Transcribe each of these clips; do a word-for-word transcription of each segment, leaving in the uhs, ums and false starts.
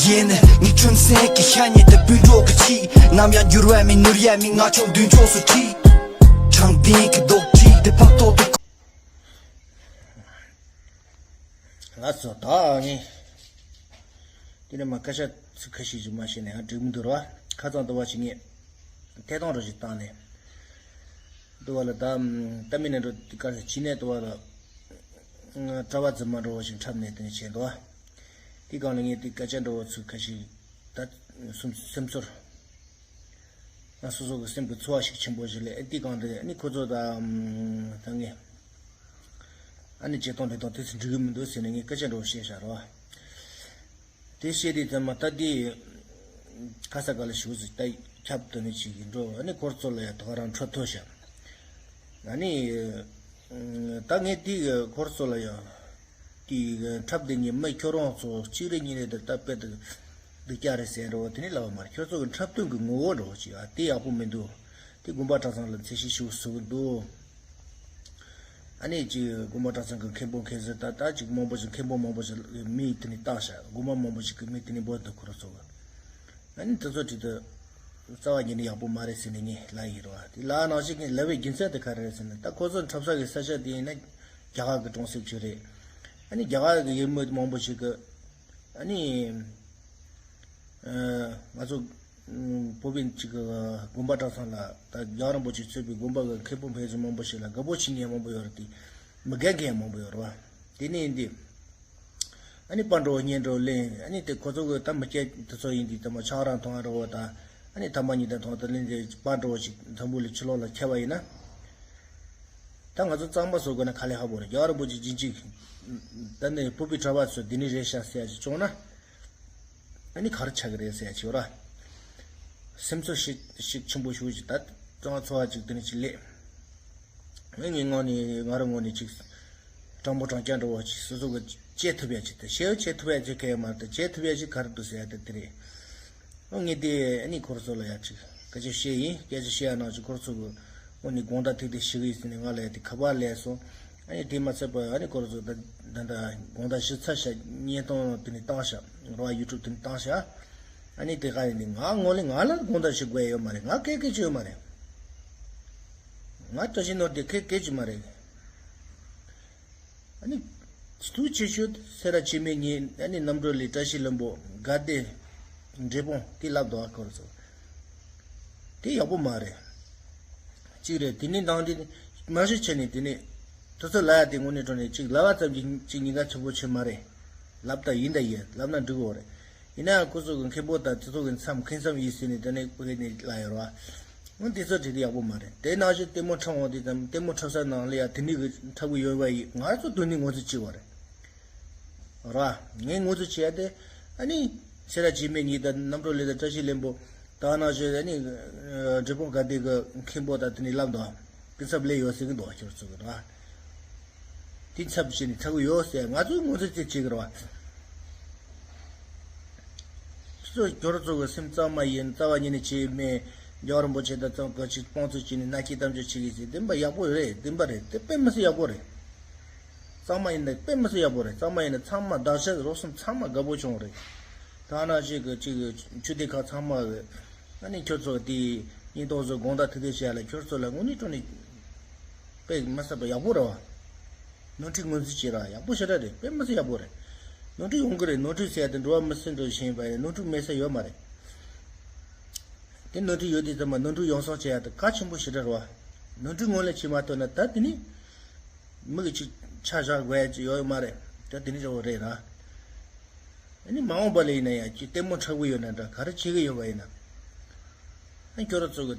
ཡིན། ངའི་ཁྲིམས་སེང་གི་ཤ་ཉེ་དེ་སྤུན་གྲོགས་ཀྱི་ཆེད། ནམ་ཡང་འགྱུར་བ་མེད་ནོར་ཡ་མེད། ང་ཆོ་མདུན་ཕྱོགས་སུ་ཁྲིད། དྲང་བདེན་གྱི་རྡོག་ཁྲིད་དེ་ཕབ་ཐོག་ཏུ། ལགས་སོ། ད་ངས་དེ་ནས་མ་སྐད་ཆ་ཚིག་ཁ་ཤས་ཤིག་མ་བཤད་ན་ཡང་འགྲིག་མི་འདུག་ར། ཁ་ཚང་དུ་བ་ཞིག་ངས་ཐད་གཏོང་རོ་ཞིག་བཏང་ནས་དུ་བ་ལ་ད་ད་མི་ནས་འགྲོ་དཀའ་ས་ཕྱི་ནས་དུ་བ་ལ་གྲྭ་བ་རྫུན་མ་འགྲོ་བ་ཞིག་འཁྲབ་ནས་དེ་ནས་བྱས་འདུག་དེ་སྒང་ལ་ངས་དེ་སྐད་ཆ་འགྲོ་བ་ཚིག་ཁ་ཤས་ད་སེམས་སེམས་ཚོར། ང་སོ་སོ་གི་སེམས་ཀྱི་ཚོར་བ་ཞིག་ཆེན་པོ་ཞིག་ལས་ཨེ་ཏི་གང་དེ་ཨ་ནི་ཁོ་ཚོ་ད་ད་ངས་ཨ་ནི་བྱེད་སྟངས་འདི་དང་དེ་ཚོ་འགྲིག་གི་མི་འདུག་ཟེར་ནས་ངས་སྐད་ཆ་འདྲ་བོ་བཤད་བཞག་རོགས། དེ་བཤད་དུས་ཙམ་མ་ད་དེ་ཁ་ས་ག་ལ་ཞུགས་ཟིག་ད་ཁྱབ་ཏུ་ནི་ཅིག་འགྲོ། ཨ་ནི་ཁོ་ཚོ་ལ་ཡ་ད་ག་རང་འཕྲོད་ཐུབ་ཤག་ཨ་ནི་ད་ངས་དེ་ཁོ་ཚོ་ལ་ཡ། དེའི་འཁྲབ་དེ་ཉིད་མི་ཁྱོད་རང་ཚོ་གཅིག་རེ་གཉིས་རེ་དེ་ལྟ་དཔེ་དེ་སྡུག་ཅག་རེད་ཟེར་འགྲོ་བ་དེ་ནི་ལབ་པ་མ་རེད། ཁྱོད་ཚོ་གི་འཁྲབ་སྟོན་གི་ངོ་བོ་འགྲོ་བ་ཅིག་ཨ་དེ་ཡག་པོ་མི་འདུག་དེ་དགོན་པ་གྲྭ་ཚང་ལ་མཚན་ཤས་ཞུ་ཟུག་འདུག་ཨ་ནི་ཅིག་དགོན་པ་གྲྭ་ཚང་གི་མཁན་པོ་མཁན་ཟུར་ད་ལྟ་ཅིག་མང་པོ་ཞིག་མཁན་པོ་མང་པོ་ཞིག་མི་དེ་ནི་བཏགས་ཤག་དགོན་པ་མང་པོ་ཞིག་གི་མི་དེ་ནི་འབོད་འདུག་ཁོ་རང་ཚོ་གི་ཨ་ནི་དེ་ཚོ་དྲིས་དུས་རྩ་བ་ཉིད་ནས་ཡག་པོ་མ་རེད་ཟེར་ནས་ངས་ལབ་ཡིན་རོགས། དེ་ལབ་ནང་བཞིན་ངས་ལབ་པའི་རྒྱུ་མཚན་དེ་ག་རེ་རེད་ཟེར་ན། ད་ཁོ་ཚོ་འཁྲབ་ས་གི་ས་ཆ་དེ་ཡིན་ན་རྒྱ་གར་གི་གྲོང་གསེབ་ཅིག་རེད། ཨ་ནི་རྒྱ་གར་གི་ཡུལ་མི་མང་པོ་ཞིག་གི་ཨ་ནི་ང་ཚོ་བོད་པའི་ཅིག་གི་དགོན་པ་གྲྭ་ཚང་ལ་ད་རྒྱལ་བ་རིན་པོ་ཆེ་གཙོས་པའི་དགོན་པ་གི་མཁན་པོ་མཁན་ཟུར་མང་པོ་ཞིག་ལ་དགའ་པོ་བྱེད་མཁན་མང་པོ་ཡོད་རེད། དེ་མི་དགའ་མཁན་མང་པོ་ཡོད་རེད་བ། དེ་ནས་ཡིན་དུས། ཨ་ནི་པར་འདྲ་བོ་བརྙན་འདྲ་བོ་ལེན། ཨ་ནི་དེ་ཁོ་ཚོ་གི་ད་མི་སྐྱ་དེ་ཚོ་ཡིན་དུས་ད་མ་ཆང་རག་འཐུང་བ་འདྲ་བོ་དང་ཨ་ནི་ཐ་མག་གཉིས་དང་འཐུང་བ་དང་ལེན་དེ་པར་འདྲ་བོ་ཞིག་འཛམ་བུ་གླིང་ཕྱི་ལོགས་ལ་ཁྱབ་པ་ཡིན་ན། ད་ང་ཚོ་གཙང་མ་བཟོ་དགོས་ན་ག་ལེ་ཧ་པོ་རེད། རྒྱལ་བ་རིན་པོ་ཆེ་རྗེས་འཇུག་ད་ནི་བོད་པའི་གྲྭ་པ་ཚོ་འདི་ནི་རེད་ཤག་ཟེར་ཡ་ཞིག་བྱུང་ན། ཨ་ནི་ག་རེ་ཆགས་ཀྱི་རེད་ཟེར་ཡ་ཞིག་ཡོད་ར། སེམས་ཚོར་ཞིག་ཞིག་ཆེན་པོ་ཞིག་ཅིག་ད་གཙང་མ་ཚོ་བ་ཅིག་དེ་ནི་ཅིག་ལས། ངའི་ངོས་ནས་ང་རང་ངོས་ནས་ཅིག་དྲང་པོ་དྲང་རྐྱང་འདྲ་བོ་ཅིག་སོ་སོ་གི་བྱེད་ཐུབ་ཡ་ཅིག་དང་ཞེ་བྱེད་ཐུབ་ཡ་ཅིག་གལ་མ་རེད། བྱེད་ཐུབ་ཡ་ཅིག་ག་རེ་འདུག་ཟེར་ཡ་དེ་དེ་རེད། ཨོ་ངས་དེ་ཨ་ནི་ཁོ་རང་ཚོ་ལ་ཡ་ཅིག་སྐད་ཆ་བཤད་ཡིན། སྐད་ཆ་བཤད་ཡ་ནང་ཅིག་ཁོ་རང་ཚོ་གི་ཨོ་ནི་དགོང་དག་ཐུག་དེ་ཞིག་ཡིན་ཟེར་ནས་ང་ལ་ཡ་དེ་ཁ་པར་སླེབས་སོང་། ཨ་ནི་དེ་མ་ཚད་པ་ཨ་ནི་ཁོ་རང་ཚོ་ད་ད་ད་དགོང་དག་ཞིག་ཚར་ཤག་བརྙན་ཐུང་དེ་ནས་བཏང་ཤག་རོ་ཡུ་ཊུབ་དེ་ནས་བཏང་ཤག་ཨ་ནི་དེ་ག་ཡིན་དེ་ང་ངོ་ལ་ང་ལ་དགོང་དག་ཞིག་དགོས་ཡོད་མ་རེད། ང་སྐད་སྐད་ཅིག་ཡོད་མ་རེད། ང་བཀྲ་ཤིས་ནོར་དེ་ཁེ་སྐད་ཅིག་མ་རེད། ཨ་ནི། སྟོབས་ཆེ་ཤོས་སེ་ར་བྱེས་སྨད་གཉིས། ཨ་ནི་རྣམ་གྲོལ་ལས་བཀྲ་ཤིས་ལྷུན་པོ་དགའ་བདེ། འབྲས་སྤུངས་དེ་ལབ་འདུག་ཨ་ཁོ་རང་ཚོ། དེ་ཡག་པོ་མ་རེད། གཅིག་རེད། དེ་ནས་འདང་དེ་མ་གཞི་བྱས་ནས་དེ་ནས་དེ་ཚོ་ལ་ཡ་དེ་དངོས་གནས་དྲང་གནས་གཅིག་ལབ་པ་ཙམ་གྱིས་གཅིག་ཉེན་ཁ་ཆེན་པོ་ཆེ་མ་རེད། ལབ་ད་ཡིན་ད་ཡིན་ལབ་ན་འགྲིག་གི་རེད། ཡིན་ནའང་ཁོ་ཚོ་གི་མཁན་པོ་དང་དེ་ཚོ་གི་མཚམས་ཁེ་མཚམས་ཡིན་ཟེར་ནས་དེ་ནས་ཕ་གི་ནས་ལབ་ཡོད་རེད་བ། འོ་དེ་ཚོ་དྲིས་དེ་ཡག་པོ་མ་རེད། དེ་ནང་བཞིན་ལྟད་མོ་འཁྲབ་འོང་དུས་ཙམ་ལྟད་མོ་འཁྲབ་ས་ནང་ལ་ཡ་དེ་ནས་གི་འཁྲབ་གི་ཡོད་པ་ཡིན། ང་ཚོ་དོན་ནི་ངོ་ཚ་བྱེད་པ་རེད། ར། ངས་ངོ་ཚ་བྱེད་ཡ་དེ་ཨ་ནི་སེ་ར་བྱེས་སྨད་གཉིས་དང་རྣམ་གྲོལ་ལས་དང་བཀྲ་ཤིས་ལྷུན་པོ་དང་ནང་བཞིན་ཨ་ནི་འབྲས་སྤུངས་དགའ་བདེ་གི་མཁན་པོ་དང་དེ་ནས་ལབ་འདུག་སྐུ་ཚབ་སླེབས་ཡོད་ཟེར་གི་འདུག་ཁྱོད་ཚོ་གི་ར། དེ་ཚབ་བྱས་ནས་ཚ་གི་ཡོད་ཟེར། ང་ཚོས་ངོ་ཚ་ཅིག་བྱེད་གི་རེད་བ། ཁྱོད་ཚོ་ཁྱོད་ཚོ་གི་སེམས་གཙང་མ་ཡིན། རྩ་བ་ཉིད་ནས་བྱས་མེད། རྒྱལ་བ་རིན་པོ་ཆེ་དང་ཚང་ག་ཅིག་དཔང་བཙུགས་བྱས་ནས་མནའ་སྐྱེལ་གཏམ་བརྗོད་བྱེད་གི་ཟེར། བདེན་པ་ཡག་པོ་རེད། བདེན་པ་རེད། དེ་དཔེ་མི་སྲིད་ཡག་པོ་རེད། གཙང་མ་ཡིན་ན་དཔེ་མི་སྲིད་ཡག་པོ་རེད། གཙང་མ་ཡིན་ན་ཚང་མ་བདག་ཅག་རོགས་གསུམ་ཚང་མ་དགའ་པོ་བྱུང་རེད། ད་ནང་བཞིན་གི་ཅིག་ཆོས་སྡེ་ཁག་ཚང་མ་གི་ཨ་ནི་ཁྱོད་ཚོ་དེ་བརྙན་ཐུང་བཟོ་དགོང་དག་ཐུག་ཐུག་བྱས་ལ་ཁྱོད་ཚོ་ལ་དངོས་གནས་དྲང་གནས་དཔེ་མི་སྲིད་པ་ཡག་པོ་རེད་བ། ནོར་འཁྲུལ་ངོས་འཛིན་བྱེད་ར་ཡག་པོ་ཞེ་དྲག་རེད། དཔེ་མི་སྲིད་ཡག་པོ་རེད། ནོར་འཁྲུལ་ཡོང་གི་རེད། ནོར་འཁྲུལ་ཟེར་ཡ་དེ་འགྲོ་བ་མི་སྲིད་འགྲོ་བཞིན་པ་རེད། ནོར་འཁྲུལ་མེད་ས་ཡོད་མ་རེད། དེ་ནོར་འཁྲུལ་ཡོད་དུས་ཙམ་པ་ནོར་འཁྲུལ་ཡོ་བསྲང་བྱེད་ཡ་དེ་གལ་ཆེན་པོ་ཞེ་དྲག་རེད་བ། ནོར་འཁྲུལ་ངོས་ལེན་བྱེད་མ་ཐུབ་ན་ད་དེ་ནི་མི་གི་ཅིག་ཆ་བཞག་དགོས་ཡ་ཅིག་ཡོད་མ་རེད། ད་དེ་ནི་འདྲ་བོ་རེད་ར། ཨ་ནི་མ་འོངས་པ་ལ་ཡིན་ན་ཡང་ཅིག་ལྟད་མོ་འཁྲབ་གི་ཡོད་ན་འདྲ། ག་རེ་བྱེད་གི་ཡོད་པ་ཡིན་ན། ཨ་ནི་ཁྱོད་རང་ཚོ་གི་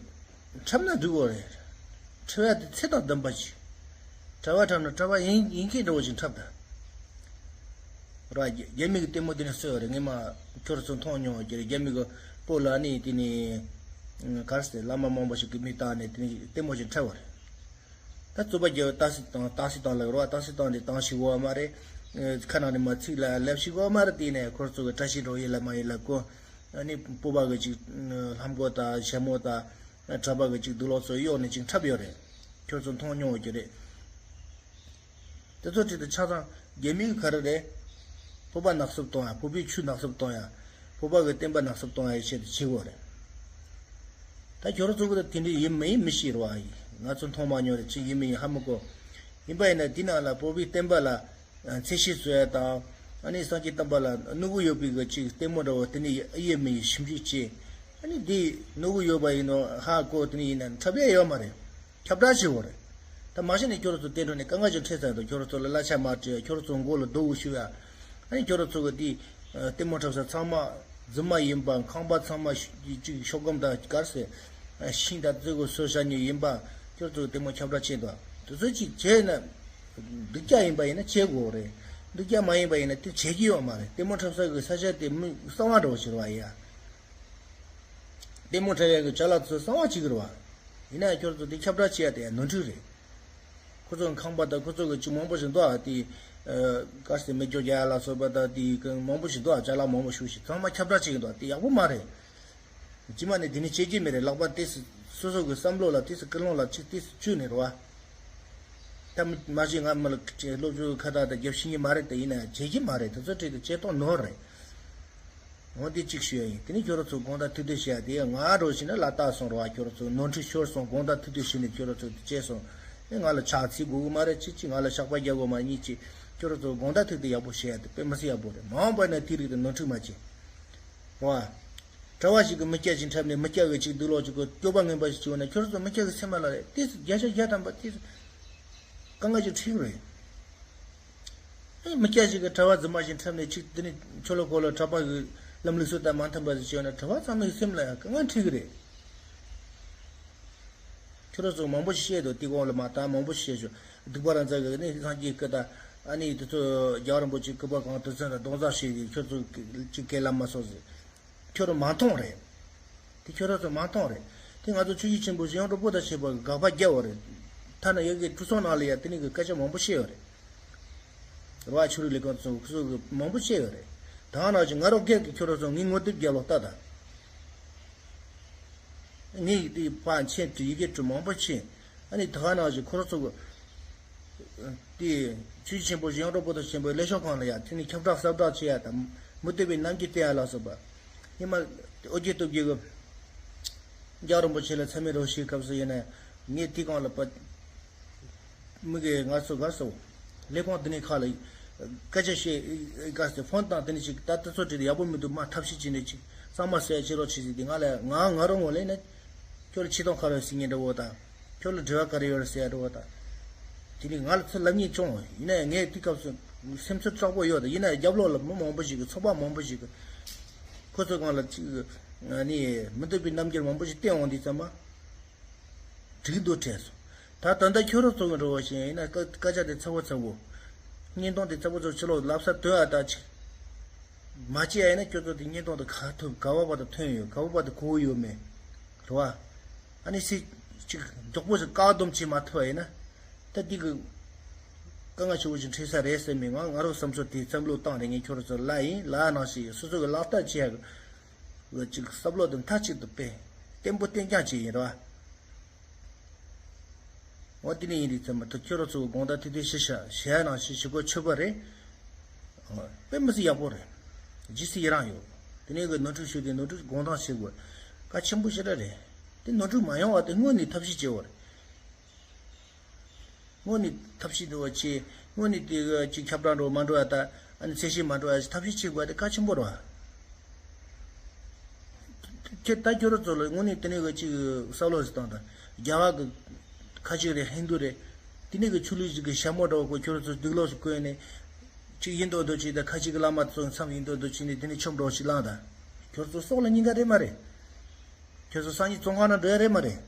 འཁྲབ་ན་འགྲིག་གོ་རེད། འཁྲབ་ཡ་དེ་ཚད་དང་ལྡན་པ་ཅིག་གྲྭ་པ་འཁྲབ་ན་གྲྭ་པ་ཡིན་ཡིན་མཁན་འདྲ་བོ་ཅིག་འཁྲབ་དང་། ར་རྒྱ་རྒྱ་མི་གི་ལྟད་མོ་དེ་ནི་སུ་ཡོད་རེད། ངས་མ་ཁྱོད་རང་ཚོ་མཐོང་མྱོང་བ་ཀྱི་རེད། རྒྱ་མི་གི་སྤོ་ལགས་ནི་དེ་ནི་ག་རེ་ཟེར་བླ་མ་མང་པོ་ཞིག་གི་མི་བཏང་ནས་དེ་ནི་ལྟད་མོ་ཞིག་འཁྲབ་པ་རེད། ད་རྩོད་པ་རྒྱག་ཏག་སི་བཏང་ཏག་སི་བཏང་ལབ་རོགས། ཏག་སི་བཏང་དེ་བཏང་ཤི་གོ་མ་རེད། ཁ་ནང་ནས་མ་ཚིག་ལ་ལབ་ཤི་གོ་མ་རེད། དེ་ནས་ཁོ་ཚོ་གི་བཀྲ་ཤིས་འགྲོ་ཡི་ལ་མ་ཡི་ལ་གོ་ཨ་ནི་སྤོ་བ་གི་ཅིག་ལྷམ་གོ་དང་ཞྭ་མོ་དང་གྲྭ་པ་གི་ཅིག་དུག་ལོག་ཚོ་གཡོག་ནས་ཅིག་འཁྲབ་ཡོད་རེད། ཁྱོད་ཚོ་མཐོང་མྱོང་བ་ཀྱི་རེད། དེ་ཚོ་ཁྲིད་དུ་ཆ་ཚང་རྒྱ་མི་གི་ག་རེ་རེད། བོད་པ་ནག་སུབ་གཏོང་ཡ། བོད་པའི་ཆོས་ནག་སུབ་གཏོང་ཡ། བོད་པ་གི་བསྟན་པ་ནག་སུབ་གཏོང་ཡ་ཡི་ཆེད་དུ་བྱེད་དགོས་རེད། ད་ཁྱོད་རང་ཚོ་གི་ད་དེ་འདྲ་ཡིན་མི་ཡིན་མི་ཤེས་རེད་བ། ང་ཚོ་མཐོང་མ་མྱོང་རེད། ཅི་ཡིན་མི་ཡིན་ཧ་མི་གོ། ཡིན་པ་ཡིན་ན་དེ་ནང་ལ་བོད་པའི་བསྟན་པ་ལ་ཚད་གཞི་བཟོ་ཡ་དང་། ཨ་ནི་སངས་རྒྱས་བསྟན་པ་ལ་གནོད་འགོག་ཡོད་པའི་གི་ཅིག་ལྟད་མོ་འདྲ་བོ་དེ་ནས་ཨེ་ཡོད་མི་ཡིན་ཞིབ་འཇུག་བྱས། ཨ་ནི་འདི་གནོད་འགོག་ཡོད་པ་ཡིན་ནོ་ཧ་གོ། དེ་ནས་ཡིན་ན་འཁྲབ་ཡ་ཡོད་མ་རེད། ཁྱབ་བསྒྲགས་བྱེད་དགོས་རེད། ད་མ་གཞི་ནས་ཁྱོད་རང་ཚོ་བསྟན་འགྲོ་ནས་དཀའ་ངལ་ཅིག་འཕྲད་ཚར་འདུག་ཁྱོད་རང་ཚོ་ལ་གླ་ཆ་མ་སྤྲད། ཁྱོད་རང་ཚོ་མགོ་ལ་རྡོ་གུ་གཞུ་ཡ། ཨ་ནི་ཁྱོད་རང་ཚོ་གི་དེ་ལྟད་མོ་འཁྲབ་ས་ཚང་མ་རྫུན་མ་ཡིན་པ། ཁང་པ་ཚང་མ་ཤ- ཅིག་ཤོག་སྒམ་དང་ག་རེ་ཟེར། ཤིང་དང་རྩི་གུ་སོ་ཤ་ཉོས་ཡིན་པ། ཁྱོད་ཚོ་ལྟད་མོ་ཁྱབ་བསྒྲགས་བྱས་འདུག་དེ་ཚོ་ཅིག་བྱས་ན། སྡུག་ཅག་ཡིན་པ་ཡིན་ན་བྱེད་དགོས་རེད། སྡུག་ཅག་མ་ཡིན་པ་ཡིན་ན་དེ་བྱེད་ཀྱི་ཡོད་མ་རེད། ལྟད་མོ་འཁྲབ་ས་གི་ས་ཆ་དེ་མི་གསང་བ་འདྲ་བོ་ཞིག་རེད་བ་ཡ། ལྟད་མོ་འཁྲབ་ཡ་གི་ཅ་ལག་ཚོ་གསང་བ་བྱེད་ཀྱི་རེད་བ། ཡིན་ན་ཡང་ཁྱོད་ཚོ་དེ་ཁྱབ་བསྒྲགས་བྱེད་ཡ་དེ་ཡང་ནོར་འཁྲུལ་རེད། ཁོ་ཚོ་ཁང་པ་དང་ཁོ་ཚོ་གི་ཅིག་མང་པོ་ཞིག་འདུག་ཨ། དེ་ཨ་ག་རེ་ཟེར། མེ་སྒྱོགས་རྒྱག་ཡ་ལ་སོགས་པ་དང་དེ་གི་མང་པོ་ཞིག་འདུག་ཨ། ཅ་ལག་མང་པོ་ཞིག་ཞིག་ཚང་མ་ཁྱབ་བསྒྲགས་བྱེད་ཀྱི་འདུག་ཨ། དེ་ཡག་པོ་མ་རེད། རྗེས་མ་ནས་དེ་ནི་བྱེད་ཀྱི་མེད་རེད། ལག་པ་དེ་སུ- སོ་སོ་གི་བསམ་བློ་ལ་དེ་སུ་ཀུན་སློང་ལ་ཅིག་དེ་སུ་བཅུག་ནས་རེད་བ། ད་མ་གཞི་ང་མི་ལ་སློབ་སྦྱོང་ཁ་བརྡ་དང་རྒྱབ་ཤེས་ཀྱི་མ་རེད། དེ་ཡིན་ན་བྱེད་ཀྱི་མ་རེད། དེ་ཚོ་བྲིས་ཏེ་བྱེད་སྟངས་ནོར་རེད། འོ་དེ་གཅིག་ཞུ་ཡ་ཡིན། དེ་ནི་ཁྱོད་རང་ཚོ་དགོངས་དག་ཐུགས་འདོད་བྱེད་ཡ་དེ་ང་འགྲོ་ཕྱིན་ན་ལ་བལྟས་སོང་རེད་བ། ཁྱོད་རང་ཚོ་ནོར་འཁྲུལ་ཤོར་སོང་། དགོངས་དག་ཐུགས་འདོད་བྱས་ནས་ཁྱོད་རང་ཚོ་དེ་བྱས་སོང་། ཨེ་ང་ལ་ཕྱག་འཚལ་དགོས་ཀྱི་མ་རེད། ཅི་ཅི་ང་ལ་ཕྱག་པ་རྒྱག་དགོས་མ་ཉེས་ཅི། ཁྱོད་རང་ཚོ་དགོངས་དག་ཐུགས་འདོད་ཡག་པོ་བྱེད་ཡ་དེ་དཔེ་མི་སྲིད་ཡག་པོ་རེད། མ་འོངས་པ་ན་དེ་རིགས་དེ་ནོར་འཁྲུལ་མ་བྱེད་རེད་བ། གྲྭ་བ་ཞིག་གིས་མི་སྐྱ་ཞིག་འཁྲབ་ནས་མི་སྐྱ་གིས་ཅིག་སྡུག་ལོག་ཅིག་གི་སྐྱོ་པ་ངན་པ་ཞིག་བྱུང་ན་ཁྱོད་ཚོ་མི་སྐྱ་གི་སེམས་ལ་རེད། དེ་བརྒྱ་ཆ་བརྒྱ་ཐམ་པ་དེ་དཀའ་ངལ་ཞིག་འཕྲད་ཀྱི་རེད། ཨེ་མི་སྐྱ་ཞིག་གིས་གྲྭ་བ་རྫུན་མ་ཞིག་འཁྲབ་ནས་ཅིག་དེ་ནི་ཁྱོད་ལ་གོ་ལ་གྲྭ་པ་གི་ལམ་ལུགས་སྲོལ་དང་མ་མཐུན་པ་ཞིག་བྱས་ན་གྲྭ་བ་ཚང་མའི་སེམས་ལ་ཡང་དཀའ་ངལ་འཕྲད་ཀྱི་རེད། ཁྱོད་རང་ཚོ་མང་པོ་ཞིག་བཤད་འདུག་དེ་གོང་ལ་མ་ད་མང་པོ་ཞིག་བཤད་ཞོག་སྡིག་པ་རང་ཚ་གི་ནི་སངས་རྒྱས་སྐུ་དང་ཨ་ནི་དེ་ཚོ་རྒྱལ་བ་རིན་པོ་ཆེ་སྐུ་པར་གང་དུ་ཚན་ལ་རྡོག་རྩ་བཤད་ཀྱི་ཁྱོད་ཚོ་ཅིག་སྐད་ལ་མ་སོང་ཟེར། ཁྱོད་རང་མ་མཐོང་རེད། དེ་ཁྱོད་རང་ཚོ་མ་མཐོང་རེད། དེ་ང་ཚོ་ཆོས་བརྒྱུད་ཆེན་པོ་ཡོངས་གྲགས་པོ་ད་བྱེད་པ་གི་དགག་པ་རྒྱབ་པ་རེད། ཐ་ན་ཡ་གི་གྲོས་ཚོགས་ནང་ལ་ཡ་དེ་ནི་གི་སྐད་ཆ་མང་པོ་བཤད་ཡོད་རེད། རེད་བ། ཆོས་རིག་ལས་ཁུངས་ཚོ་ཁོ་ཚོ་གི་མང་པོ་བཤད་ཡོད་རེད། ད་ནང་བཞིན་ང་རང་སྒེར་གྱི་ཁྱོད་རང་ཚོ་ངའི་ངོ་དེབ་རྒྱབ་ལོག་ལྟ་དང་། ངས་དེ་ཕར་མཆན་བྲིས་ཡི་གེ་བྲིས་མང་པོ་མཆན། ཨ་ནི་ད་ག་ནང་བཞིན་ཁོ་རང་ཚོ་གི་དེ་ཆོས་ཆེན་པོ་ཡོངས་གྲགས་པོ་ཏི་ཆེན་པོའི་ལས་ཤོག་ཁང་ལ་ཡ་དེ་ནི་ཁྱབ་བསྒྲགས་གསལ་བསྒྲགས་བྱེད་ཡ་དང་མུ་སྟེགས་པའི་རྣམ་འགྱུར་བསྟན་ཡ་ལ་སོགས་པ། ཉི་མ་ཨོ་རྒྱན་སྟོབས་རྒྱལ་གི་རྒྱལ་བ་རིན་པོ་ཆེ་ལ་མཚན་སྨད་རོགས་ཞུས་སྐབས་སུ་ཡིན་ན་ངས་དེ་གང་ལ་པ། མི་གིས་ང་ཚོ་ག་སོ། ལས་ཁུངས་དེ་ནས་ཁག་ལ་སྐད་ཆ་བཤད་ག་སེ་ཕོན་བཏང་དེ་ནས་ཅིག་ད་ལྟ་ཚོ་བྲིས་ཏེ་ཡག་པོ་མི་འདུག་མ་ཐབས་ཤེས་བྱས་ནས་ཅིག་གཙང་མ་བཟོ་ཡ་བྱེད་རོགས་བྱེད་ཟེར་ཏེ་ང་ལ་ང་ང་རང་ངོ་ལེན་ན། ཁྱོད་ལ་ཆེ་མཐོང་ག་རེ་ཡོད་ཟེར་མཁན་འདྲ་བོ་དང་། ཁྱོད་ལ་འབྲེལ་བ་ག་རེ་ཡོད་རེད་ཟེར་ཡ་འདྲ་བོ་དང་། དེ་ནས་ང་ལ་ཚུར་ལབ་མཁན་བྱུང་། ཡིན་ན་ཡང་ངས་དེ་སྐབས་སུ་སེམས་ཚོར་དྲག་པོ་ཡོད་དང་། ཡིན་ན་ཡང་རྒྱབ་ལོགས་ལ་མི་མང་པོ་ཞིག་གིས་ཚོགས་པ་མང་པོ་ཞིག་གིས་ཁོ་ཚོ་སྒང་ལ་ཅིག་ནི་མི་འདོད་པའི་རྣམ་འགྱུར་མང་པོ་ཞིག་བསྟན་འོང་དུས་ཙམ་པ། འགྲིག་འདུག་དྲན་སོང་། ད་ད་ལྟ་ཁྱོད་རང་ཚོ་གི་འགྲོ་བ་བཞིན་ཡིན་ན་སྐད་སྐད་ཆ་དེ་ཚ་བོ་ཚ་བོ། བརྙན་ཐུང་དེ་ཚ་བོ་ཚ་བོ་ཕྱི་ལོགས་ལབ་ས་དོན་ཨ་ད་ཅིག་མ་བྱེད་ཡ་ཡིན་ན་ཁྱོད་ཚོ་དེ་བརྙན་ཐུང་དེ་ག་ཐུབ་ག་བ་བ་དང་ཐོན་ཡོད་ག་བ་བ་དང་གོ་ཡོད་མེད། རེད་བ། ཨ་ནི་སྲིད་ཅིག་མགྱོགས་པོ་ཞིག་བཀག་སྡོམ་བྱེད་མ་ཐུབ་པ་ཡིན་ན། ད་འདི་གི་དཀའ་ངལ་ཆེ་བོ་ཞིག་འཕྲད་ས་རེད་བསམ་མི་ང་ང་རང་བསམ་ཚུལ་དེ་བསམ་བློ་བཏང་རེ་ངས་ཁྱོད་རང་ཚོ་ལ་ཡིན་ལ་ནང་ཞིག་སོ་སོ་གི་ལག་བསྟར་བྱེད་ཡ་གི་ཅིག་བསམ་བློ་དེ་མཐའ་གཅིག་ཏུ་སྤེལ། བརྟན་པོ་བརྟན་རྐྱང་བྱེད་ཡིན་རེད་བ། འོ་དེ་ནས་ཡིན་དུས་ཚང་མ་ད་ཁྱོད་རང་ཚོ་དགོངས་དག་ཐུགས་འདོད་ཞུ་ཤ་ཞུ་ཡ་ནང་བཞིན་ཞུ་དགོས་ཆོད་པ་རེད། དཔེ་མི་སྲིད་ཡག་པོ་རེད། ཇི་སྲིད་ཡི་རང་ཡོད། དེ་ནས་གི་ནོར་འཁྲུལ་ཞུས་ཏེ་ནོར་འཁྲུལ་དགོངས་དག་བྱེད་དགོས། གལ་ཆེན་པོ་ཞེ་དྲག་རེད། དེ་ནོར་འཁྲུལ་མ་ཡོང་བ་དེ་སྔོན་ནས་ཐབས་ཤེས་བྱེད་དགོས་རེད། སྔོན་ནས་ཐབས་ཤེས་འདུལ་བ་བྱས། སྔོན་ནས་དེ་གི་ཅིག་ཁྱབ་བསྒྲགས་འགྲོ་མ་འགྲོ་ཡ་ད་ཨ་ནི་ཚད་གཞི་མ་འགྲོ་ཡ་ཐབས་ཤེས་བྱེད་དགོས་ཡ་དེ་གལ་ཆེན་པོ་རེད་བ། ཁྱེད་ད་ཁྱོད་རང་ཚོ་ལ་དངོས་གནས་དེ་ནས་གི་ཅིག་བསམ་བློ་ཞིག་བཏང་དང་། རྒྱ་གར་གི་ཁ་ཆེ་རེད་ཧིན་རྡུ་རེད། དེ་ནས་གི་ཆོས་ལུགས་ཅིག་གི་ཞྭ་མོ་འདྲ་བོ་གོ་ཁྱོད་རང་ཚོ་སྡིག་ལོག་ཞིག་བཀོད་ནས། ཅིག་ཡིན་མདོག་མདོག་ཅིག་དང་ཁ་ཆེ་གི་བླ་མ་ཚོ་མཚམས་ཡིན་མདོག་མདོག་ཅིག་ནས་དེ་ནས་ཆོབ་འགྲོ་ཞིག་བླངས་དང་། ཁྱོད་ཚོ་སྲོག་ལ་ཉེན་ཁ་རེད་མ་རེད། ཁྱོད་ཚོ་སང་ཉིན་བཙོན་ཁང་ནང་འགྲོ་ཡ་རེད་མ་རེད།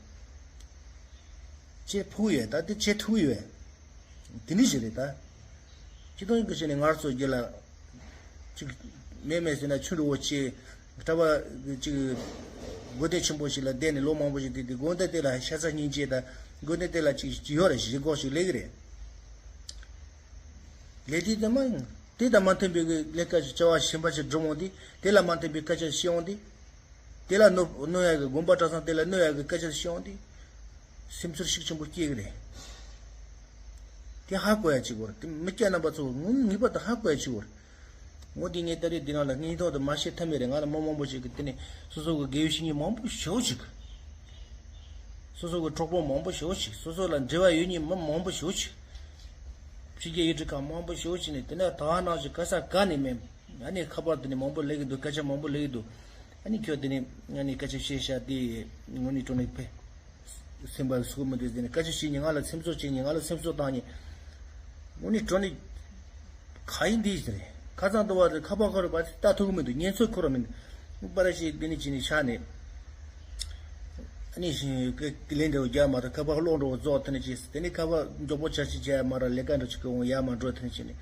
ཁྱེད་ཕུག་ཡོད་ད་དེ་ཁྱེད་ཐུག་ཡོད། དེ་འདྲ་ཞིག་རེད་ད། སྤྱི་དོན་གྱི་ཆ་ནས་ང་ཚོ་རྒྱུད་ལ། ཅིག་མེད་མེད་ཟེར་ན་ཆུ་འགྲོ་བོ་ཆེ། གྲྭ་པ་ཅིག་དགོན་སྡེ་ཆེན་པོ་ཞིག་ལ་བསྡད་ནས་ལོ་མང་པོ་ཞིག་བསྡད་དེ་དགོན་སྡེ་དེ་ལ་ཤ་ཚ་སྙིང་རྗེ་དང་དགོན་སྡེ་དེ་ལ་ཅིག་ཡོད་རེད་ཞེ་དགོས་ཞིག་ལས་ཀྱི་རེད། ལས་དེ་དེ་མ་ཡིན། དེ་དང་མ་མཐུན་པའི་ལས་ཀ་ཞིག་བྱ་བ་གཞན་པ་ཞིག་སྒྲུབ་འོང་དུས་དེ་ལ་མ་མཐུན་པའི་སྐད་ཆ་བཤད་འོང་དུས། དེ་ལ་གནོད་གནོད་ཡ་གི་དགོན་པ་གྲྭ་ཚང་དེ་ལ་གནོད་ཡ་གི་སྐད་ཆ་བཤད་འོང་དུས། སེམས་ཚོར་ཤུགས་ཆེན་པོ་སྐྱེ་གི་རེད། དེ་ཧ་གོ་ཡ་ཅིག་དགོས་རེད། དེ་མི་སྐྱ་རྣམ་པ་ཚོ་ངོ་ངེས་པར་དུ་ཧ་གོ་ཡ་ཅིག་དགོས་རེད། འོ་དེ་ངས་ད་རེས་འདི་ནང་ལ་སྙིང་ཐོག་ཏུ་མ་བཤད་ཐབས་མེད་རེད། ང་ལ་མི་མང་པོ་ཞིག་གིས་དེ་ནས་སོ་སོ་གི་དགེ་བའི་བཤེས་གཉེན་མང་པོ་ཞེ་པོ་ཅིག་སོ་སོ་གི་གྲོགས་པོ་མང་པོ་ཞེ་པོ་ཅིག་སོ་སོ་ལ་འབྲེལ་བ་ཡོད་མཁན་མི་མང་པོ་ཞེ་པོ་ཅིག་ཕྱི་རྒྱལ་ཡུལ་གྲུ་ཁག་མང་པོ་ཞེ་པོ་ཅིག་ནས་དེ་ནས་ད་ག་ནང་བཞིན་ག་ས་ག་ནས་མེད། ཨ་ནི་ཁ་པར་དེ་ནས་མང་པོ་སླེབས་ཀྱི་འདུག་སྐད་ཆ་མང་པོ་སླེབས་ཀྱི་འདུག་ཨ་ནི་ཁྱོད་དེ་ནས་ཨ་ནི་སྐད་ཆ་བཤད་ཤག་དེ་དངོས་གནས་དྲང་གནས་ཕེ། སེམས་པ་སུ་མི་འདུག་ཟེར་ནས་སྐད་ཆ་བཤད་ཉིན་ང་ལ་སེམས་གསོ་བྱེད་ཉིན་ང་ལ་སེམས་གསོ་བཏང་ཉིན། དངོས་གནས་དྲང་གནས་ག་ཡིན་འདི་ཟེར། ཁ་སང་དུ་བ་ཁ་པར་ཁོ་ར་བ་ལྟ་ཐུབ་མི་འདུག་སྙན་ཚོད་ཁོ་ར་མི་འདུག་པར་ཞིག་འདི་ནས་ཅི་ནས་ཤ་ནས། ཨ་ནི་ཞིང་གི་ལན་འདྲ་བོ་རྒྱག་མ་ཐུབ། ཁ་པར་གློག་འདྲ་བོ་རྫོགས་དེ་ནས་ཅི་དེ་ནས་ཁ་པར་མགྱོགས་པོ་ཆ་ཞིག་བྱས་མ་ར་ལས་ཀ་འདྲ་ཅིག་གི་འོང་ཡ་མ་འགྲོ་དེ་ནས་ཅི་ནས།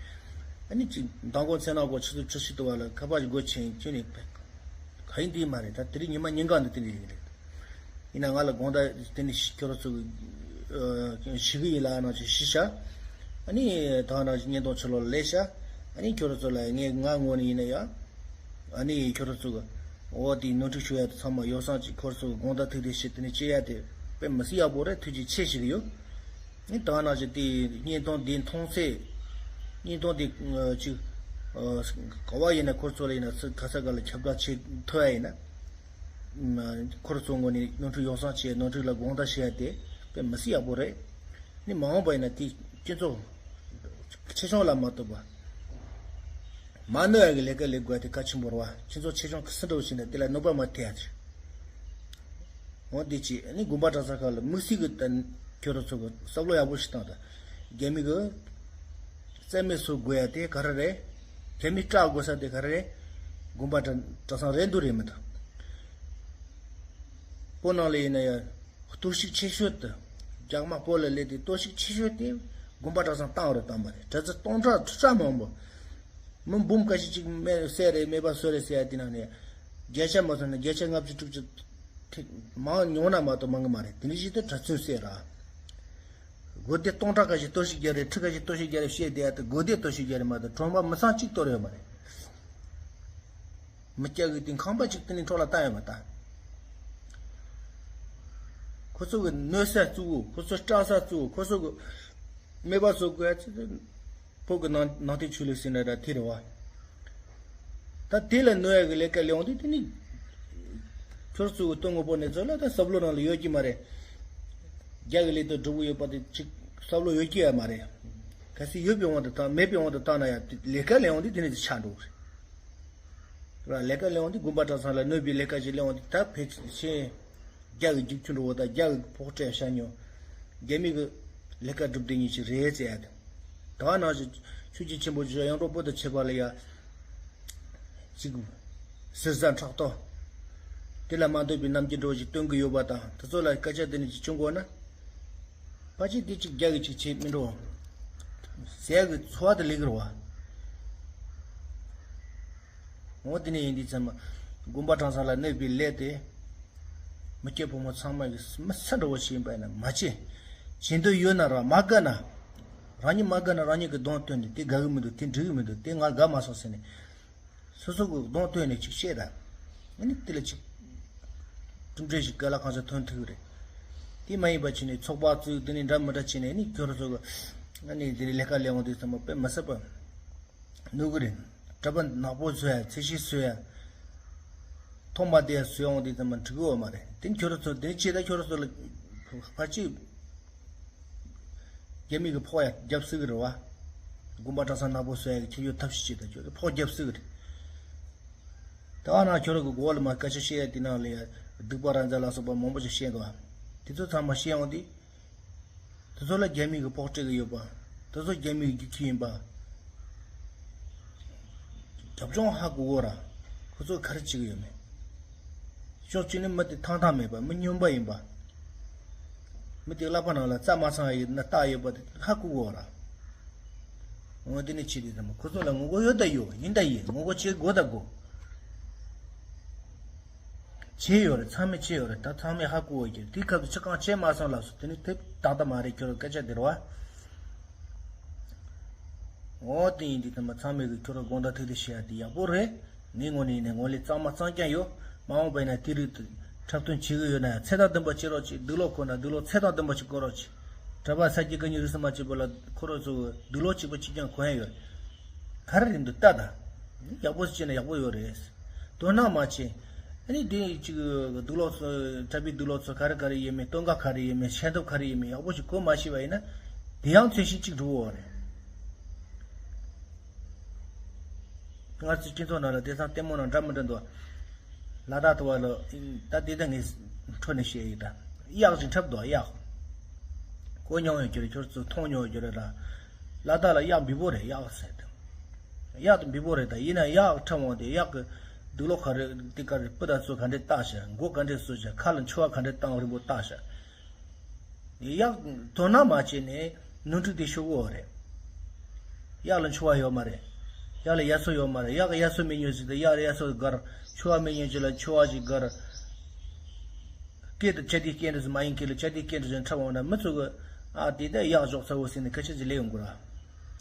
ཨ་ནི་ཅི་མདང་དགོང་མཚན་ནག་གོ་ཆུ་ཚོད་བཅུ་གཅིག་དུ་བ་ལ་ཁ་པར་ཞིག་སྒོ་ཕྱེ་ཁྱོད་ནས་ག་ཡིན་འདི་མ་རེད། ད་དེ་རིང་ཉི་མ་ཉིན་གང་འདི་དེ་འདྲ་ཡིན་རེད། ཡིན་ན་ང་ལ་དགོང་དག་དེ་ནས་ཁྱོད་རང་ཚོ་གི་ཞིག་གི་ཡིན་ལ་ནང་ཅིག་ཤི་ཤ། ཨ་ནི་ད་ནང་བཞིན་བརྙན་ཐུང་ཕྱི་ལོགས་ལ་སླེབས་ཤ། ཨ་ནི་ཁྱོད་རང་ཚོ་ལ་ངས་ང་ངོ་ནས་ཡིན་ན་ཡ། ཨ་ནི་ཁྱོད་རང་ཚོ་གི་འོ་དེའི་ནོར་འཁྲུལ་ཤོར་ཡ་དེ་ཚང་མ་ཡོ་བསྲང་ཅིག་ཁོ་རང་ཚོ་གི་དགོངས་དག་ཐུགས་བདེ་ཞིག་དེ་ནས་བྱེད་ཡ་དེ་དཔེ་མི་སྲིད་ཡག་པོ་རེད། ཐུགས་རྗེ་ཆེ་ཞིག་ཡོད། ཨ་ནི་ད་ནང་བཞིན་དེའི་བརྙན་ཐུང་དེ་མཐོང་ཚེ། བརྙན་ཐུང་དེ་ཅིག་ག་བ་ཡིན་ན་ཁོ་རང་ཚོ་ལ་ཡིན་ན་ཚུར་ག་ས་ག་ལ་ཁྱབ་བསྒྲགས་བྱེད་ཐུབ་ཡ་ཡིན་ན། ཁོ་རང་ཚོ་ངོས་ནས་ནོར་འཁྲུལ་ཡོ་བསྲང་བྱས་ནོར་འཁྲུལ་ལ་དགོངས་དག་བྱེད་ཡ་དེ་དཔེ་མི་སྲིད་ཡག་པོ་རེད། ནི་མ་འོངས་པ་ཡིན་ན་དེ་སྤྱི་ཚོགས་ཆེ་ཆུང་ལ་མ་ལྟོས་པ། མ་གནོད་ཡ་གི་ལས་ཀ་ལས་དགོས་ཡ་དེ་གལ་ཆེན་པོ་རེད་བ། སྤྱི་ཚོགས་ཆེ་ཆུང་གི་སུ་འགྲོ་བཞིན་ན་དེ་ལ་གནོད་པ་མ་ཐེབས་ཡ་དེ། འོ་དེ་ཅི་ནི་དགོན་པ་གྲྭ་ས་ཁག་ལ་དམིགས་བསལ་གི་ད་ཁྱོད་རང་ཚོ་གི་བསམ་བློ་ཡག་པོ་ཞིག་བཏང་ད། རྒྱ་མི་གི་རྩ་མེད་བཟོ་དགོས་ཡ་དེ་ག་རེ་རེད། རྒྱ་མི་སྐྲག་དགོས་ས་དེ་ག་རེ་རེད། དགོན་པ་གྲྭ་གྲྭ་ཚང་རེད་འདུག་རེད་མི་འདུག་བོད་ནང་ལ་ཡིན་ན་ཡང་གཏོར་བཤིག་ཆེ་ཤོས་དེ། རྒྱ་དམག་བོད་ལ་སླེབས་ཏེ་གཏོར་བཤིག་ཆེ་ཤོས་དེ་དགོན་པ་གྲྭ་ཚང་བཏང་བ་རེད། བཏང་པ་རེད། གྲྭ་ཚང་སྟོང་ཕྲག་ཁྲི་ཕྲག་མང་པོ། མི་འབུམ་ཁ་ཤས་ཅིག་མེ་བསད་རེད། སྨན་པ་གསོད་རེད་ཟེར་ཡ་དེ་ནང་ནས་བརྒྱ་ཆ་མ་སོང་ན་བརྒྱ་ཆ་ལྔ་བཅུ་དྲུག་ཅུ་ཐེ་མང་ཉུང་ན་མ་གཏོགས་མང་གི་མ་རེད། དེ་འདྲ་ཞིག་ཏུ་གྲྭ་བཙུན་བསད་ར། དགོན་སྡེ་སྟོང་ཕྲག་ཁ་ཤས་གཏོར་བཤིག་བརྒྱབ་རེད། ཁྲི་ཁ་ཤས་གཏོར་བཤིག་བརྒྱབ་རེད་བཤད་བསྡད་ཡ་དེ་དགོན་སྡེ་གཏོར་བཤིག་བརྒྱབ་རེད་མ་གཏོགས་གྲོང་པ་མི་ཚང་གཅིག་གཏོར་ཡོད་མ་རེད། མི་སྐྱ་གི་དེ་ཁང་པ་གཅིག་དེ་ནས་འཕྲོ་ལ་བཏང་ཡོད་མ་ད། ཁོ་ཚོ་གི་གནོད་ས་གཙོ་བོ། ཁོ་ཚོ་སྐྲག་ས་གཙོ་བོ། ཁོ་ཚོ་གི་སྨན་པ་བཟོ་དགོས་ཡ་ཚོ་དེ་བོད་གི་ནང་ནང་བསྟན་ཆོས་ལུགས་ཟེར་ན་ར་དེ་རེད་བ། ད་དེ་ལ་གནོད་ཡ་གི་ལས་ཀ་ལས་འོང་དུས་དེ་ནི་ཁྱོད་ཚོ་གི་སྟོད་མངོན་པོ་ནས་ཚོ་ལ་ད་བསམ་བློ་ནང་ལ་ཡོད་ཀྱི་མ་རེད། རྒྱ་གི་ལས་དོན་སྒྲུབ་གི་ཡོད་པ་དེ་ཅིག་བསམ་བློ་ཡོད་ཀྱི་ཡ་མ་རེད། གལ་སྲིད་ཡོད་པའི་དབང་དུ་བཏང་མེད་པའི་དབང་དུ་བཏང་ན་ཡ་ལས་ཀ་ལས་འོང་དུས་དེ་ནི་དེ་ཆགས་འགྲོ་གི་རེད། ལས་ཀ་ལས་འོང་དུས་དགོན་པ་གྲྭ་ཚང་ལ་གནོད་པའི་ལས་ཀ་ཞིག་ལས་འོང་དུས་ད་ཕལ་ཆེར་རྒྱ་གི་རྒྱུག་ཆུ་འགྲོ་བ་དང་རྒྱ་གི་ཕོགས་སྤྲད་བྱ་མྱོང་། རྒྱ་མི་གི་ལས་ཀ་སྒྲུབ་བསྡད་མཁན་ཞིག་རེད་ཟེར་ཡ་དེ། ད་ག་ནང་བཞིན་ཆོས་རྒྱལ་ཆེན་པོ་ཞིག་ཡང་འགྲོ་བོད་དུ་ཆེ་བ་ལ་ཡ། ཅིག་ཟུར་ཟ་ཕྲག་དོག་དེ་ལ་མ་འདོད་པའི་རྣམ་འགྱུར་འགྲོ་ཞིག་སྟོན་གི་ཡོད་པ་དང་དེ་ཚོ་ལ་སྐད་ཆ་དེ་ནི་ཅིག་བྱུང་དགོས་ན། ཕལ་ཆེར་དེ་གཅིག་རྒྱ་གི་གཅིག་བྱེད་མི་འགྲོ། ཟས་གི་འཚོ་བ་དེ་ལེགས་རོ་བ། འོ་དེ་ནས་ཡིན་དུས་ཚང་མ་དགོན་པ་གྲྭ་ཚང་ལ་གནོད་པའི་ལས་དེ། མི་སྐྱ་ཕོ་མོ་ཚང་མ་གི་མི་སུ་འདྲ་བོ་ཞིག་ཡིན་པ་ཡིན་ན་མ་བྱེད། བྱེད་འདོད་ཡོད་ན་ར་མ་དགའ་ན། རང་ཉིད་མ་དགའ་ན་རང་ཉིད་ཀྱི་གདོང་སྟོན་ནས་དེ་དགའ་གི་མི་འདུག་དེ་འགྲིག་གི་མི་འདུག་དེ་ང་དགའ་མ་སོང་ཟེར་ནས། སོ་སོ་གི་གདོང་སྟོན་ནས་ཅིག་བཤད་དང་། ཨ་ནི་དེ་ལ་ཅིག་གྲུབ་འབྲས་ཤིག་ག་ལ་གང་ས་ཐོན་ཐུབ་ཀྱི་རེད། དེ་མ་ཡིན་པ་བྱས་ནས་ཚོགས་པ་བཙུགས་དེ་ནས་འདྲ་མི་འདྲ་བྱས་ནས་ཨ་ནི་ཁྱོད་རང་ཚོ་གི་ཨ་ནི་དེ་ནས་ལས་ཀ་ལས་འོང་དུས་ཚང་མ་དཔེ་མི་སྲིད་པ་ནུས་ཀྱི་རེད། གྲྭ་པ་ནག་པོ་བཟོ་ཡ་ཚད་གཞི་བཟོ་ཡ། ཐོག་མ་དེ་བཟོས་འོང་དུས་ཚང་མ་འགྲིག་གི་ཡོད་མ་རེད། དེ་ནི་ཁྱོད་རང་ཚོ་དེ་ནི་ཅི་ད་ཁྱོད་རང་ཚོ་ལ་ཕལ་ཆེར། རྒྱ་མི་གི་ཕོགས་ཡ་རྒྱབ་སྲིད་གི་རེད་བ། དགོན་པ་གྲྭ་ཚང་ནག་པོ་བཟོ་ཡ་གི་ཁྱེད་ཡོད་ཐབས་ཤེས་བྱེད་དང་ཁྱོད་ཀྱི་ཕོགས་རྒྱབ་སྲིད་གི་རེད། ད་ག་ན་ཁྱོད་རང་གི་མགོ་ལ་མ་སྐད་ཆ་བཤད་ཡ་དེ་ནང་ལ་ཡ་སྡིག་པ་ར་མཛའ་ལ་སོགས་པ་མང་པོ་ཞིག་བཤད་འདུག་བ། དེ་ཚོ་ཚང་མ་བཤད་འོང་དུས། དེ་ཚོ་ལ་རྒྱ་མི་གི་ཕོགས་སྤྲད་གི་ཡོད་པ། དེ་ཚོ་རྒྱ་མི་གི་རྒྱུག་ཁྱི་ཡིན་པ། རྒྱབ་ལྗོངས་ཧ་གོ་གོ་ར། ཁོ་ཚོ་ག་རེ་བྱེད་གི་ཡོད་མེད། ཕྱོགས་གཅིག་ནས་མི་དེ་ཐང་ཐང་མེད་པ་མི་སྨྱོན་པ་ཡིན་པ། མི་དེ་ཀླད་པ་ནང་ལ་རྩ་མ་ཚང་ཡིན་ན་རྟགས་ཡོད་པ་དེ་ཧ་གོ་གོ་ར། འོ་དེ་ནས་ཕྱི་དེ་ཚང་མ་ཁོ་ཚོ་ལ་ངོ་རྒོལ་ཡོད་ད་ཡོད་ཡིན་ད་ཡིན་ངོ་རྒོལ་བྱེད་དགོས་ད་དགོས། བྱས་ཡོད་རེད། ཚང་མས་བྱས་ཡོད་རེད། ད་ཚང་མས་ཧ་གོ་བ་ཡོད་ཀྱི་རེད། དེའི་སྐབས་སུ་ཅི་གང་བྱས་མ་སོང་ལབ་སོང་། དེ་ནི་དེ་ཏག་ཏག་མ་རེད། ཁྱོད་རང་སྐད་ཆ་དེ་རེད་བ། འོ་དེ་ཡིན་དུས་ཚང་མ་ཚང་མས་གི་ཁྱོད་རང་དགོངས་དག་ཐུགས་རྗེ་ཆེ་ཡ་དེ་ཡག་པོ་རེད། ངའི་ངོས་ནས་ཡིན་ན་ངོས་ལས་གཙང་མ་གཙང་རྐྱང་ཡོད། མ་འོངས་པ་ཡིན་ན་དེ་རིགས་དེ་འཁྲབ་སྟོན་བྱེད་གི་ཡོད་ན་ཡང་ཚད་དང་ལྡན་པ་བྱེད་རོགས་གྱིས། སྡིག་ལོག་གོ་ན་སྡིག་ལོག་ཚད་དང་ལྡན་པ་ཞིག་གོ་རོགས་གྱིས། གྲྭ་པ་ས་སྐྱ་བཀའ་རྙིང་རིས་སུ་མ་ཆད་པ་ལ་ཁོ་རང་ཚོ་དུག་ལོག་གཅིག་པ་གཅིག་རྐྱང་གོན་ཡ་ཡོད། ག་རེ་རེད་འདུག་ལྟ་དང་། ཡག་པོ་བྱས་ན་ཡག་པོ་ཡོད་རེད། དོ་སྣང་མ་བྱེད། ཨ་ནི་དེ་གཅིག་དུག་ལོག་ཚོ་གྲྭ་པའི་དུག་ལོག་ཚོ་ག་རེ་ག་རེ་ཡིན་མིན་སྟོན་ཁ་ག་རེ་ཡིན་མིན་ཤེས་ཐབས་ག་རེ་ཡིན་མིན་ཡག་པོ་ཞིག་གོ་མ་ཤེས་པ་ཡིན་ན། དེ་ཡང་ཚོད་ཤིང་གཅིག་འགྲོ་འོ་རེད། ང་ཚོའི་སྤྱི་ཚོགས་ནང་ལ་དེང་སང་ལྟད་མོ་ནང་འདྲ་མི་འདྲ་འདུག་ལ་དྭགས་དུ་བ་ལ་ད་དེ་ད་ངས་འཕྲོ་ནས་བཤད་ཡིན་ད། གཡག་ཅིག་འཁྲབ་འདུག་གཡག་གོ་མྱོང་ཡོད་ཀྱི་རེད། ཁྱོད་ཚོ་མཐོང་མྱོང་ཡོད་ཀྱི་རེད་ད། ལ་དྭགས་ལ་གཡག་འབུད་པོ་རེད། གཡག་ཟེར་ད། གཡག་དེ་འབུད་པོ་རེད་ད། ཡིན་ན་གཡག་འཁྲབ་འོང་དེ་གཡག་གི་དུག་ལོག་ག་རེ་དེ་ག་རེ་སྤུ་དང་ཚོ་ག་འདྲས་བཏགས་ཤག་མགོ་ག་འདྲས་བཟོས་ཤག་ཁ་ལ་མཆེ་བ་ག་འདྲས་བཏང་རིང་པོ་བཏགས་ཤག་གཡག་དོ་སྣང་མ་བྱས་ནས་ནོར་འཁྲུལ་དེ་ཤོར་གི་ཡོད་རེད། གཡག་ལ་མཆེ་བ་ཡོད་མ་རེད། གཡག་ལ་ཡ་མཚོ་ཡོད་མ་རེད། གཡག་གི་ཡ་མཚོ་མི་ཉོ་ཟིག་དང་གཡག་ལ་ཡ་མཚོ་དགར། མཆེ་བ་མི་ཉོ་ཅིག་ལ་མཆེ་བ་ཞིག་དགར། སྐེ་དང་ལྕགས་དེ་སྐེ་འདྲ་ཟིག་མ་ཡིན་སྐེ་ལ་ལྕགས་དེ་སྐེ་འདྲ་ཟིག་འཁྲབ་འོང་ན་མི་ཚོ་གི་ཨ་དེ་ད་གཡག་འཇོག་ཚར་བོ་ཟེར་ནས་སྐད་ཆ་ཅིག་ལས་ཡོང་གི་ར།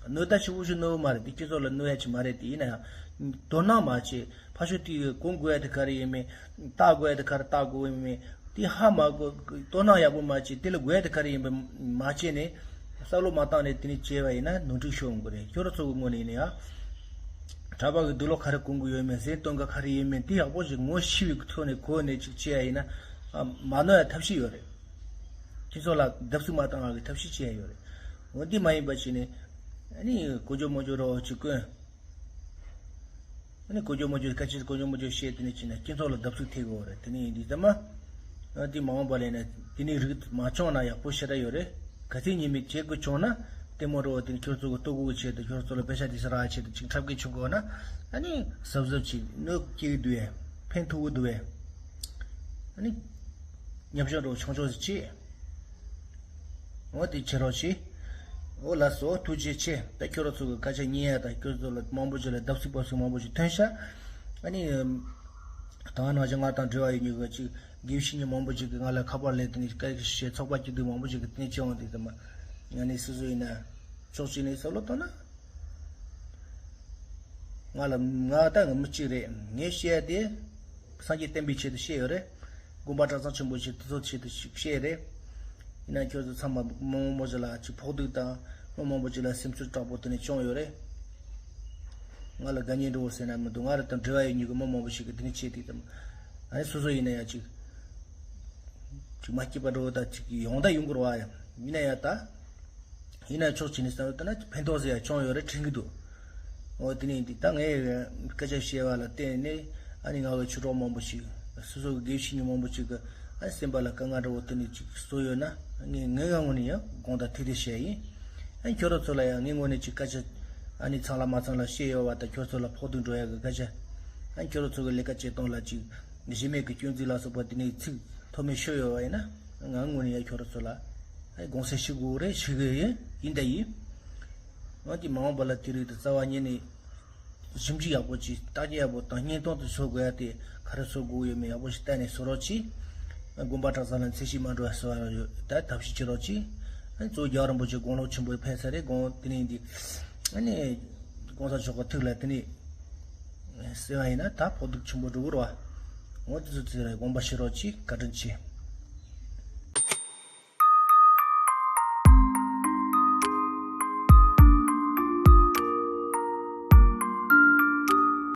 གནོད་ད་ཆེ་བོ་ཞིག་གནོད་མ་རེད། དེ་སྤྱི་ཚོགས་ལ་གནོད་ཡ་ཅིག་མ་རེད། དེ་ཡིན་ན་ཡང་དོ་སྣང་མ་བྱེད། ཕ་ཤོ་དེ་གོན་དགོས་ཡ་དེ་ག་རེ་ཡིན་མིན། བཏགས་དགོས་ཡ་དེ་ག་རེ་བཏགས་དགོས་ཡིན་མིན། དེ་ཧ་མ་གོ། དོ་སྣང་ཡག་པོ་མ་བྱེད། དེ་ལ་དགོས་ཡ་དེ་ག་རེ་ཡིན་པ་མ་བྱས་ནས་བསམ་བློ་མ་བཏང་ནས་དེ་ནས་བྱས་པ་ཡིན་ན་ནོར་འཁྲུལ་ཤོར་འོང་གི་རེད། ཁྱོད་རང་ཚོ་གི་ངོས་ནས་ཡིན་ན་ཡང་གྲྭ་པ་གི་དུག་ལོག་ག་རེ་གོན་གི་ཡོད་མེད། གཟན་སྟོན་ཁ་ག་རེ་ཡིན་མིན་དེ་ཡག་པོ་ཞིག་ངོ་ཤེས་པའི་ཐོག་ནས་གོ་ནས་ཅིག་བྱས་ཡ་ཡིན་ན་མ་གནོད་ཡ་ཐབས་ཤེས་ཡོད་རེད། སྤྱི་ཚོགས་ལ་བརྡབ་གསིག་མ་བཏང་ཡ་གི་ཐབས་ཤེས་བྱས་ཡ་ཡོད་རེད། འོ་འདི་མ་ཡིན་པ་བྱས་ནས་ཨ་ནི་གོ་རྒྱུ་མོ་རྒྱུ་རོགས་ཅིག་གོན། ཨ་ནི་གོ་རྒྱུ་མོ་རྒྱུ་སྐད་ཆ་གོ་རྒྱུ་མོ་རྒྱུ་བཤད་དེ་ནས་ཅི་ན་སྤྱི་ཚོགས་ལ་བརྡབ་གསིག་ཐེབས་ཡོད་རེད། དེ་ནས་ཡིན་དུས་ཙམ་མ། ཨ་དེ་མ་འོངས་པ་ལས་ནས་དེ་ནས་རིགས་མ་བྱུང་ན་ཡག་པོ་ཞེ་དྲག་ཡོད་རེད། ག་ཚད་ཉེས་མེད་བྱེད་དགོས་བྱུང་ན་ལྟད་མོ་རོ་དེ་ནས་ཁྱོད་ཚོ་གི་ལྟོ་གོས་ཀྱི་ཆེད་དུ་ཁྱོད་ཚོ་ལ་པེ་ཤ་དེ་ས་རག་ཆེད་དུ་ཅིག་འཁྲབ་གི་བྱུང་དགོས་ན། ཨ་ནི་གཟབ་གཟབ་ཅིག་གནོད་སྐྱེལ་གི་འདུག་ཨེ། ཕན་ཐོགས་གི་འདུག་ཨེ། ཨ་ནི་ཉམས་ཞིབ་རོ་ཆུང་ཆུང་ཞིག་བྱེད། འོ་དེ་བྱེད་རོགས་བྱེད། འོ་ལགས་སོ། ཐུགས་རྗེ་ཆེ། ད་ཁྱོད་རང་ཚོ་གི་སྐད་ཆ་ཉན་ཡ་དང་ཁྱོད་ཚོ་ལ་མང་པོ་ཞིག་ལ་བརྡབ་གསིག་བརྡབ་གསིག་མང་པོ་ཞིག་ཐོན་ཤག་ཨ་ནི། ད་ནང་བཞིན་ང་དང་འབྲེལ་བ་ཡོད་མཁན་གྱི་ཅིག་དགེ་བཤེས་གཉེན་མང་པོ་ཞིག་གིས་ང་ལ་ཁ་པར་སླེབས་དེ་ནས་སྐད་ཆ་བཤད། ཚོགས་པ་སྐྱིད་སྡུག་མང་པོ་ཞིག་གིས་དེ་ནས་བྱས་འོང་དུས་ཙམ་པ། ང་ནི་སོ་སོ་ཡིན་ན་ཕྱོགས་གཅིག་ནས་བསམ་བློ་བཏང་ན། ང་ལ་ང་ད་ང་མི་གཅིག་རེད། ངས་བཤད་ཡ་དེ་སངས་རྒྱས་བསྟན་པའི་ཆེད་དུ་བཤད་ཡོད་རེད། དགོན་པ་གྲྭ་ཚང་ཆེན་པོ་ཞིག་དེ་ཚོའི་ཆེད་དུ་ཞིག་བཤད་རེད། ཡིན་ན་ཁྱོད་ཚོ་ཚང་མ་མི་མང་པོ་ཞིག་ལ་ཅིག་ཕོག་ཐུག་དང་མི་མང་པོ་ཞིག་ལ་སེམས་ཚོར་དྲག་པོ་དེ་ནས་བྱུང་ཡོད་རེད། ང་ལ་དགའ་ཉེ་འགྲོ་བོ་ཟེར་ན་མི་འདུག་ང་རང་དང་འབྲེལ་བ་ཡོད་མཁན་གྱི་མི་མང་པོ་ཞིག་གིས་དེ་ནས་བྱས་དུས་ཙམ། ཨ་ནི་སོ་སོ་ཡིན་ན་ཡང་ཅིག་ཅིག་མ་སྐྱིད་པ་འགྲོ་བོ་དང་ཅིག་ཡོང་ད་ཡོང་དགོས་རེད་བ། ཡིན་ན་ཡང་ད། ཡིན་ན་ཕྱོགས་གཅིག་ནས་བསམ་བློ་བཏང་ན་ཕན་ཐོགས་ཟེར་ཡ་བྱུང་ཡོད་རེད་དྲན་གྱི་འདུག་འོ་དེ་ནས་འདི་ད་ངས་སྐད་ཆ་བཤད་པ་ལ་བརྟེན་ནས་ཨ་ནི་ང་གི་ཆོས་གྲོགས་མང་པོ་ཞིག་སོ་སོ་གི་དགེ་བཤེས་གཉེན་མང་པོ་ཞིག་གི་ཨ་ནི་སེམས་པ་ལ་དཀའ་ངལ་འདྲ་བོ་དེ་ནས་ཅིག་བཟོ་ཡོད་ན་ངས་ངའི་ངོས་ནས་ཡང་དགོངས་དག་ཐེར་ཐེར་བཞེས་ཡིན། ཨ་ནི་ཁྱོད་རང་ཚོ་ལ་ཡང་ངའི་ངོས་ནས་ཅིག་སྐད་ཆ་ཨ་ནི་ཚང་ལ་མ་ཚང་ལ་བཤད་ཡོད་པ་དང་ཁྱོད་ཚོ་ལ་ཕོག་ཐུག་འགྲོ་ཡ་གི་སྐད་ཆ། ཨ་ནི་ཁྱོད་རང་ཚོ་གི་ལས་ཀ་བྱེད་སྟངས་ལ་ཅིག་གཞི་མེད་ཀྱི་སྐྱོན་འཛུགས་ལ་སོགས་པ་དེ་ནས་ཚིག་མཐོ་དམན་ཤོར་ཡོད་པ་ཡིན་ན་ང་ངོས་ནས་ཡང་ཁྱོད་རང་ཚོ་ལ་ཨ་དགོངས་སེལ་ཞུ་དགོས་རེད། ཞུ་གི་ཡིན། ཡིན་ད་ཡིན། འོན་ཏེ་མ་འོངས་པ་ལ་དེ་རིགས་དེ་རྩ་བ་ཉིད་ནས་ཞིབ་འཇུག་ཡག་པོ་བྱས། བརྟག་དཔྱད་ཡག་པོ་དང་སྙིང་སྟོབས་དེ་བཟོ་དགོས་ཡ་དེ་ག་རེ་བཟོ་དགོས་ཡོད་མེད་ཡག་པོ་ཞིག་བལྟས་ནས་བཟོ་རོགས་གྱིས། དགོན་པ་གྲྭ་ཚང་ལ་འཚེ་ཞིག་མ་འགྲོ་བ་བཟོ་བ་ཡོད་ད་ཐབས་ཤེས་བྱེད་རོགས་གྱིས། གཙོ་བོ་རྒྱལ་བ་རིན་པོ་ཆེ་དགུང་ལོ་ཆེན་པོ་ཕེབས་ས་རེད། དགོང་དེ་ནས་འདི་ཨ་ནི་གོང་ས་མཆོག་གི་ཐུགས་ལ་དེ་ནས་གསོལ་བ་ཡིན་ན་ད་ཕོག་ཐུག་ཆེན་པོ་འགྲོ་གི་རེད་བ། འོ་དེ་ཚོ་ཚོ་རེད། དགོངས་པ་བཞེས་རོགས་གྱིས། བཀའ་དྲིན་ཆེ།